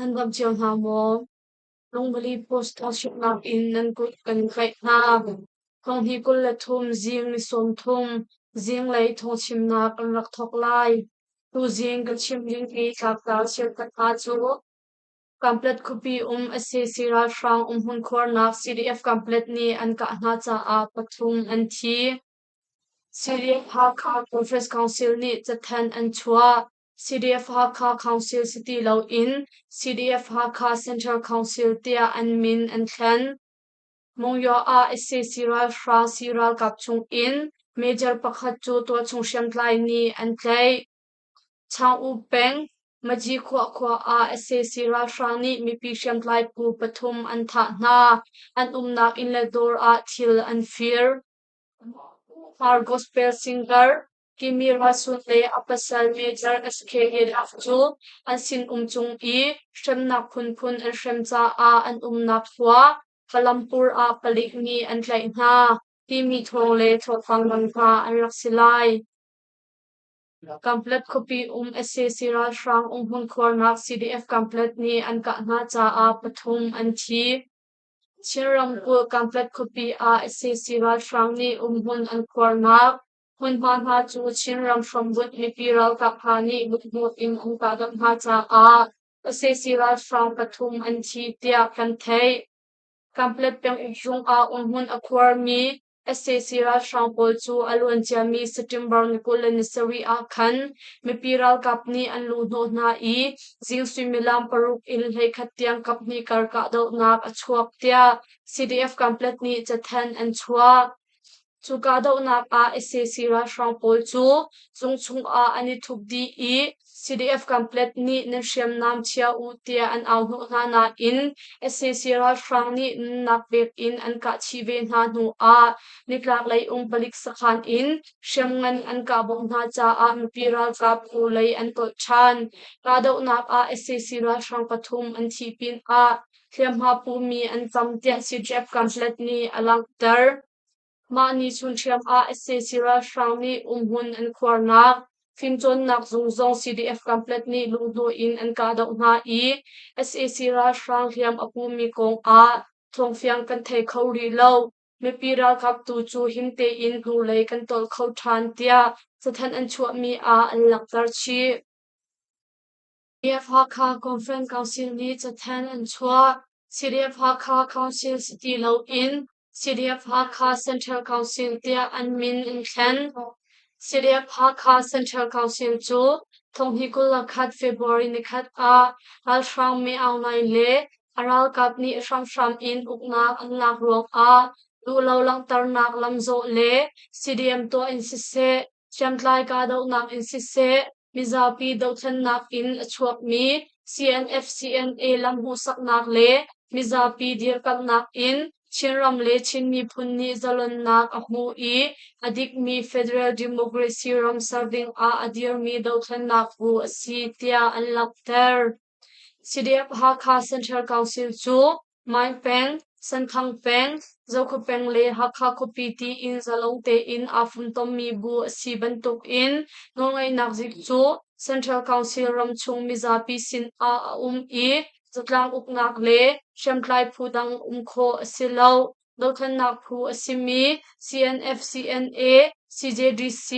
Nan dam cio hna maw? Lungvali post thawngchimnak in nan kut kan tlaih hna. Thonghnih 23 zing ni 30 zinglei thawngchimnak kan rak thawk lai. Tuzing ka chim dingmi tlaktar cheukhat hna cu Kamplet khuapi um sac ralhrang umhmun khuarnak CDF Kamplet nih an kah hna caah pathum an thi. CDF Hakha Conference Council nih cathanh an chuah. CDF Hakha Council si ti loin CDF Hakha Central Council tiah an min an thlen. Monywa ah sac ralhrang si ralkap chung in major pakhat cu tualchung hriamtlai nih an tlaih. Chaung-U peng, Magyi khua khua ah sac ralhrang nih mipi hriamtlai phu pathum an thah hna. An umnak inn le dawr ah thil an fir. Hmar gospel singer Kimi Rasun le a pasal Major SK Yadav cu an sinum cung i hremnak phunphun an hrem caah an umnak khua Kalampur ah palik nih an tlaih hna timi thawng le thawngpang dang hna an rak si lai. Kamplet khuapi um sac ralhrang umhmun khuarnak CDF Kamplet nih an kah hna caah pathum an thi. Chin ramkulh Kamplet khuapi ah sac ralhrang nih umhmun an khuarnak hmunhma hna cu Chinram hrambunh mipi ralkap hna nih mithmuh in an kahdoh hna caah sac ralhrang pathum an thi tiah kan theih. Kamplet penguk zung ah umhmun a khuarmi sac ralhrang pawl cu a luanciami September ni 27 ah khan mipi ralkap nih an luhhnawh hna i zing suimilam paruk in 11 tiang kaphnih kar kahdohnak a chuak tiah CDF Kamplet nih cathanh an chuah. Cu kahdohnak ah sac ralhrang pawl cu zung chungah an i thup dih i CDF Kamplet nih nan hriamnam chia u tiah an au hnawh hna nain sac ralhrang nih nunnak pek in an kah chih ve hna hnu ah nitlaklei um palik sakhan in hriamngan an kah bawmh hna caah mipi ralkap hnulei an tolh ṭhan. Kahdohnak ah sac ralhrang pathum an thih pinah hliamhma pumi an tam tiah CDF Kamplet nih a langhter. Mah ni chun ṭhiam ah sac ralhrang nih umhmun an khuarnak fimcawnnak zung zong CDF Kamplet nih lunghnawh in an kahdoh hna i sac ralhrang hliam a pumi kong ah thawngfiang kan thei kho rih lo. Mipi ralkap tu cu him tein hnulei kan tolh kho ṭhan tiah cathanh an chuahmi ah an langhter chih. CDF Hakha Conference Council nih cathanh an chuah. CDF Hakha Council si ti loin CDF Hakha Central Council tiah an min an thlen. CDF Hakha Central Council cu thonghnih 21 February nikhat ah ralhrang Mee Aung Hlaing le a ralkap nih hramhram in uknak an lak ruangah duhlo langhternak lamzawh le CDM tuah in siseh, hriamtlai kahdohnak in siseh, mizapi dothlennak in a chuakmi CNF-CNA lam hmuhsaknak le mizapi dirkamhnak in Chinram le Chin miphun nih zalonnak a hmu i a dikmi federal democracy ram ser ding ah a dirmi dothlennak bu a si tiah an langhter. CDF Hakha Central Council cu Maing peng, Senthang peng, Zokhua peng le Hakha khuapi tiin zalong tein aa funtommi bu a si bantukin nawlngeihnak zik cu Central Council ramchung mizapi sin ah a um i zatlang uknak le hriamtlai phu dang um khawh a si lo. Dothlennak phu a simi CNF, CNA, CJDC,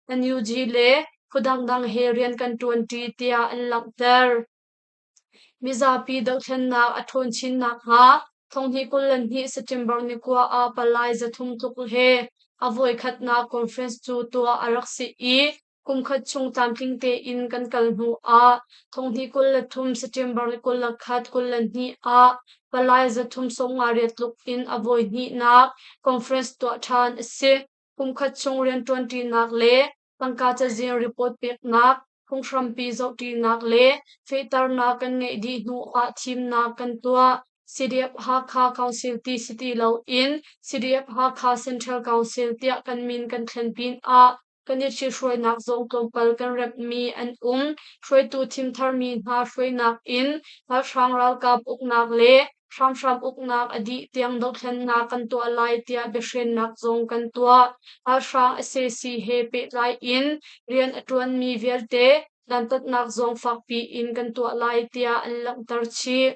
NUG le phu dangdang he rian kan ṭuanṭi tiah an langhter. Mizapi dothlennak a ṭhawn chin nakhnga thonghnih 22 September ni kua ah palai 300 tluk he a voikhatnak conference cu tuah a rak si i kumkhat chung tlamtling tein kan kal hnu ah thonghnih 23 September ni 21 22 ah palai 358 tluk in a voihnihnak conference tuah ṭhan a si. Kumkhat chung rianṭuanṭinak le tangka cazin report peknak, phunghrampi zohṭinak le fehternak kan ngeih dih hnu ah thimnak kan tuah. CDF Hakha Council ti si ti loin CDF Hakha Central Council tiah kan min kan thlen pinah kan i ṭhithruainak zong tlawmpal kan remhmi an um. Hruaitu thim tharmi hna hruainak in ralhrang ralkap uknak le hramhram uknak a dih tiang dothlennak kan tuah lai tiah biahrennak zong kan tuah. Ralhrang sac he pehtlai in rian a ṭuanmi vialte. Dantatnak zong fakpi in kan tuah lai tiah an langhter chih.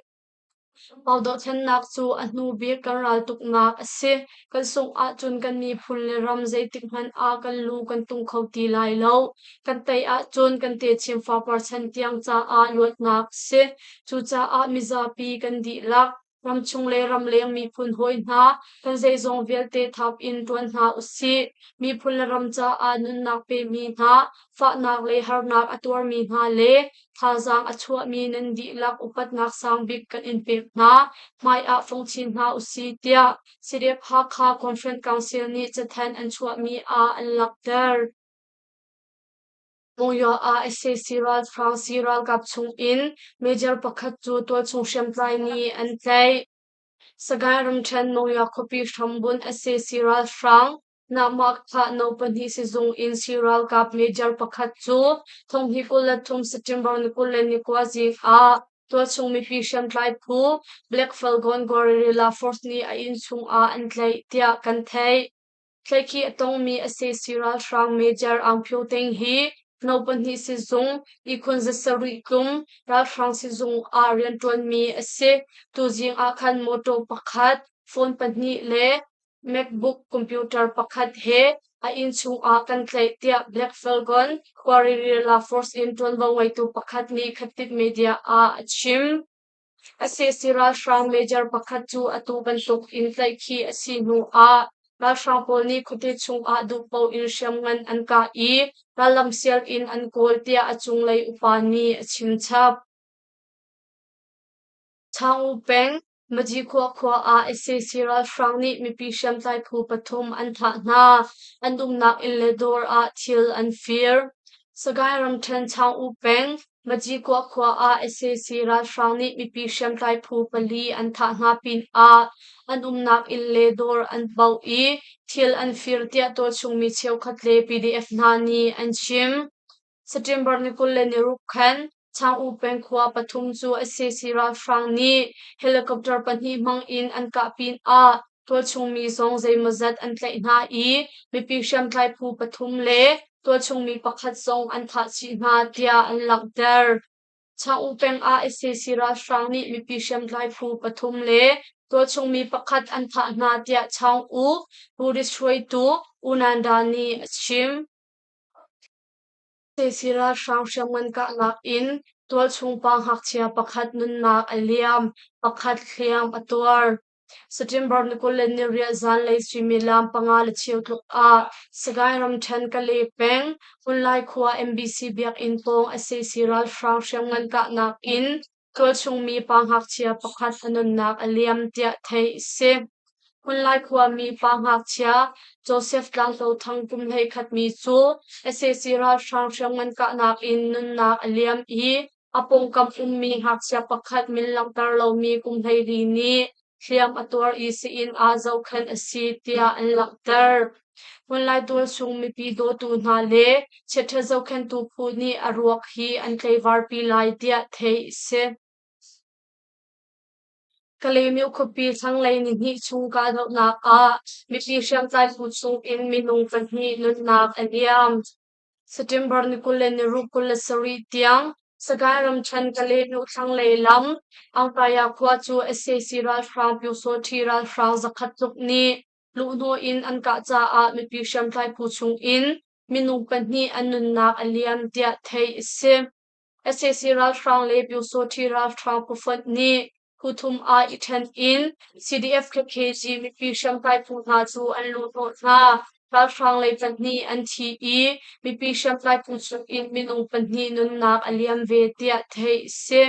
Pau dohthlennak cu a hnu bik kan raltuknak a si. Kan sungh ahcun kan miphun le ram zeitik hmanh ah kan lu kan tung kho ti lai lo. Kan tei ahcun kan techin fapar chan tiang caah luatnak a si. Cucaah mizapi kan dihlak, ramchung le ramleng miphun hawi hna, kan zeizong vialte thap in ṭuan hna usih. Miphun le ram caah nunnak pemi hna, fahnak le harnak a tuarmi hna le thazaang a chuahmi nan dihlak upatnak sangbik kan in pek hna. Hmai ah fong chin hna usih tiah CDF Hakha Conference Council nih cathanh an chuahmi ah an langhter. Monywa ah sac ralhrang si ralkap chung in major pakhat cu tualchung hriamtlai nih an tlaih. Sagaing ramṭhen Monywa khuapi hrambunh sac ralhrang Nahmah No. Pahnih sizung in si ralkap major pakhat cu thonghnih 23 September ni 29 zing ah tualchung mipi hriamtlai phu Black Falcon Guerrilla Force nih a inn chung ah an tlaih tiah kan theih. Tlaihkhih a tongmi sac ralhrang Major Aung Phyo Ting hi No. Pahnih sizung ihkhun zasarih tlum ralhrang sizung ah rianṭuanmi a si. Tuzing ah khan motor pakhat, phone pahnih le MacBook computer pakhat he a inn chungah kan tlaih tiah Black Falcon Guerrilla Force in ṭuanvo ngeitu pakhat nih Khatit Media ah a chim. Sac ralhrang major pakhat cu atu bantuk in tlaihkhih a si hnu ah ralhrang pawl nih khuate chungah duhpoh in hriamngan an kah i rallam sial in an kawl tiah a cunglei upa nih a chimchap. Chaung peng Majikhua khua ah sac ralhrang nih mipi hriamtlai phu pathum an thah hna. An umnak inn le dawr ah thil an fir. Sagaing ramṭhen Chaung peng Majikhua khua ah sac ralhrang nih mipi hriamtlai phu pali an thah hna pinah an umnak inn le dawr an baoh i thil an fir tiah tualchung mi cheukhat le PDF hna nih an chim. September ni 26 khan Chaung peng khua pathum cu sac ralhrang nih helicopter pahnih hmang in an kah pinah tualchung mi zong zeimawzat an tlaih hna i mipi hriamtlai phu pathum le tualchung mi pakhat zong an thah chih hna tiah an langhter. Chaung peng ah sac ralhrang nih mipi hriamtlai phu pathum le tualchung mi pakhat an thah hna tiah Chaung U Buddhist hruaitu U Nanda nih a chim. Sac ralhrang hriamngan kahnak in tualchung pa ngakchia pakhat nunnak a liam, pakhat hliam a tuar. September ni 28 zanlei suimilam panga le cheu tluk ah Sagaing ramṭhen Kale peng Hmunlai khua MBC biakinn pawng sac ralhrang hriamngan kahnak in tualchung mi pa ngakchia pakhat a nunnak a liam tiah theih a si. Hmunlai khuami pa ngakchia Joseph Tlangto Thang kum 11 mi cu sac ralhrang hriamngan kahnak in nunnak a liam i a pawngkam ummi ngakchia pakhat min langhter lomi kum 14 nih hliam a tuar i sii-inn ah zohkhenh a si tiah an langhter. Hmunlai tualchung mipi dawtu hna le chiaṭha zohkhenhtu phu nih a ruak hi an tlaivarpi lai tiah theih a si. Kalaymyo khuapi thlanglei nihnih chung kahdohnak ah mipi hriamtlai phu chung in minung pahnih nunnak a liam. September ni 26 27 tiang Sagaing ramṭhen Kalaymyo thlanglei lam Aungtaya khua cu sac ralhrang Pyusawṭhi ralhrang zakhat tluk nih luhhnawh in an kah caah mipi hriamtlai phu chung in minung pahnih an nunnak a liam tiah theih a si. Sac ralhrang le Pyusawṭhi ralhrang phufonh nih phu thum ah i ṭhen in CDF KKG mipi hriamtlai phu hna cu an luhhnawh hna. Ralhrang lei pahnih an thi i mipi hriamtlai phu chung in minung pahnih nunnak a liam ve tiah theih a si.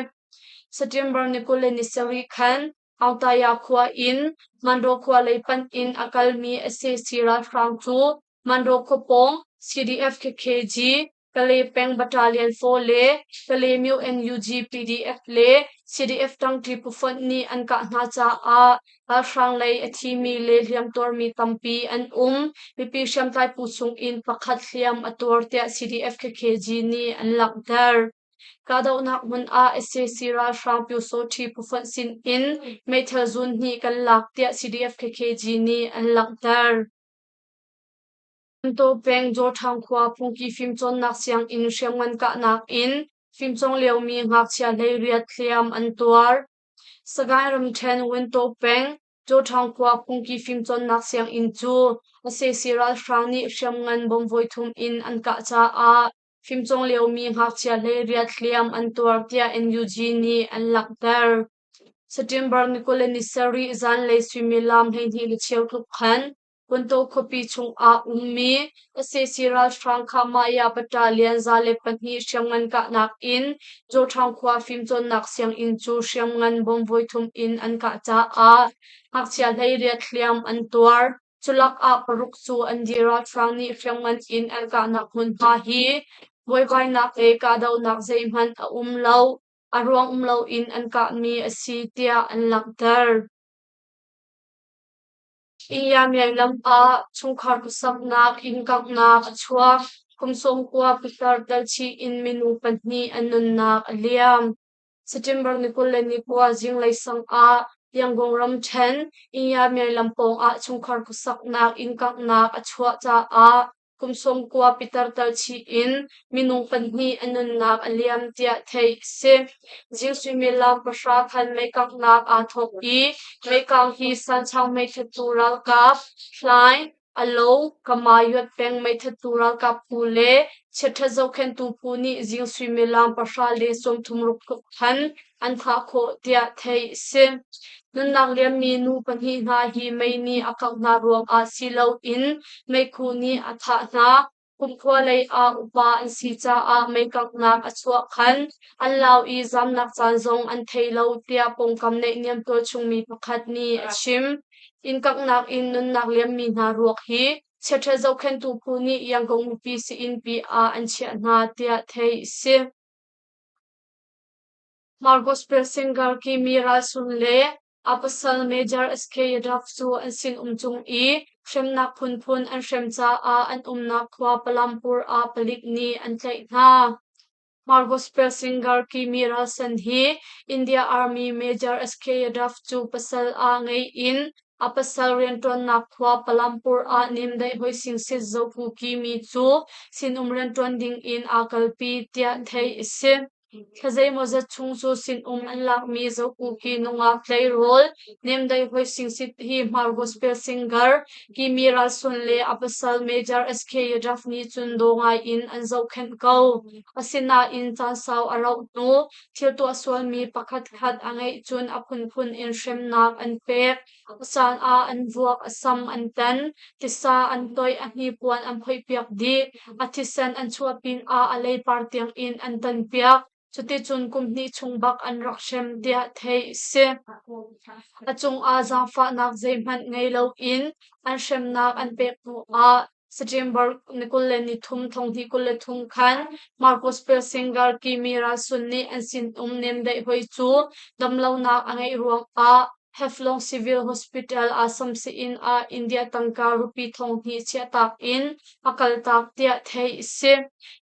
September ni 27 khan Aungtaya khua in Mandaw khua lei panh in a kalmi sac ralhrang cu Mandaw khua pawng CDF KKG, Kalay peng Battalion 4 le Kalaymyo NUG PDF le CDF ṭangṭi phufonh nih an kah hna caah ralhrang lei a thimi le hliamtuarmi tampi an um. Mipi hriamtlai phu chung in pakhat hliam a tuar tiah CDF KKG nih an langhter. Kahdohnak hmun ah sac ralhrang Pyusawṭhi phufonh sin in meithal zun hnih kan lak tiah CDF KKG nih an langhter. Taw peng Jawṭhang khua phungki fimcawnnak sianginn hriamngan kahnak in fimcawng liomi ngakchia 18 hliam an tuar. Sagaing ramṭhen Wintaw peng Jawṭhang khua phungki fimcawnnak sianginn cu sac ralhrang nih hriamngan bomb voithum in an kah caah fimcawng liomi ngakchia 18 hliam an tuar tiah NUG nih an langhter. September ni 27 zanlei suimilam 12:15 tluk khan Kuntaw khuapi chungah ummi sac ralhrang Khahmaya Battalion 102 hriamngan kahnak in Zawṭhang khua fimcawnnak sianginn cu hriamngan bomb voithum in an kah caah ngakchia 18 hliam an tuar. Culak ah paruk cu an dir. Ralhrang nih hriamngan in an kahnak hmunhma hi buaibainak le kahdohnak zeihmanh a um lo. A ruang um loin an kahmi a si tiah an langhter. Iyamyai lam ah chungkhar khuasaknak inn kanghnak a chuak. Kum 90 pitar telchih in minung pahnih an nunnak a liam. September ni 29 zinglei sang ah Yangon ramṭhen Iyamyai lam pawng ah chungkhar khuasaknak inn kanghnak a chuah caah kum 90 pitar telchih in minung pahnih an nunnak a liam tiah theih a si. Zing suimilam 9 khan meikanghnak aa thawk i meikang hi Sanchang meithattu ralkap Hlaing, Alo, Kamayuat peng meithattu ralkap phu le chiaṭhat zohkhenhtu phu nih zing suimilam 9:36 tluk khan an thah khawh tiah theih a si. Nunnak liammi nu pahnih hna hi mei nih a kangh hna ruangah si loin meikhu nih a thah hna. Kumkhua lei ah upa an si caah mei kanghnak a chuah khan an lau i zamnak caan zong an thei lo tiah pawngkam naihniam tualchungmi pakhat nih a chim. Inn kanghnak in nunnak liammi hna ruak hi chiaṭhat zohkhenhtu phu nih Yangon mipi sii-innpi ah an chiah hna tiah theih a si. Hmar gospel singer Kimi Ralsun le a pasal Major SK Yadav cu an sinum cung i hremnak phunphun an hrem caah an umnak khua Palampur ah palik nih an tlaih hna. Hmar gospel singer Kimi Ralsan hi India Army Major SK Yadav cu pasal ah ngei in a pasal rianṭuannak khua Palampur ah Nimdaih Hoisingsit Zopu Kimi cu sinum rianṭuan ding in aa kalpi tiah theih a si. Thla zeimawzat chung cu sinum an lakmi Zokuki nungak tleirawl Nemdei Hoisingsit hi Hmar gospel singer Kimi Ralsun le a pasal Major SK Yadav nih cun daw ngai in an zohkhenh ko. Asinain caan sau a rauh hnu thil tuah sualmi pakhatkhat a ngeih cun a phunphun in hremnak an pek. A caan ah an vuak, a sam an tan, tisa an toih, a hnipuan an phoihpiak dih, a thisen an chuah pinah a leipar tiangin an tanpiak. Cuticun kum hnih chung bak an rak hrem tiah theih a si. A cungah zaangfahnak zeihmanh ngei loin an hremnak an pek hnuah September ni 23 2023 khan Marcos Pelsinger Kimi Ralsun nih an sinum nemdaih hoi cu damlonak a ngeih ruangah Heflong Civil Hospital Assam sii-inn ah India tangka rupee 2000 chiahtak in a kaltak tiah theih a si.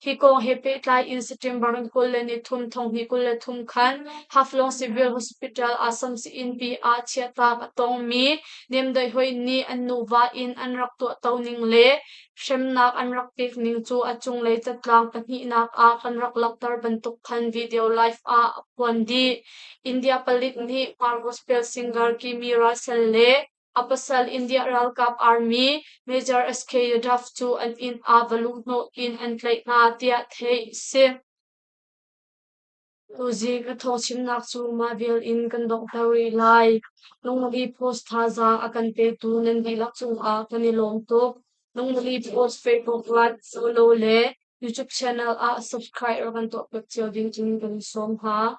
Hi kong he pehtlai in September 23 2023 khan Haflong Civil Hospital Assam sii-innpi ah chiahtak a tongmi Nemdaih hoi nih an nuva in an rak tuahto ning le hremnak an rak pek ning cu a cunglei catlang pahnihnak ah kan rak langhter bantuk khan video live ah a phuan dih. India palik nih Hmar gospel singer Kimi Russell le a pasal India ralkap army Major SK Yadav cu an inn ah va luhhnawh in an tlaih hna tiah theih a si. Tuzing a thawngchimnak cu mah vial in kan donghter rih lai. Lungli Post thazaang a kan petu nan dihlak cungah kan i lawm tuk. Lungli Post Facebook like, follow le YouTube channel ah subscribe rak kan tuahpiak cio ding in kan in sawm hna.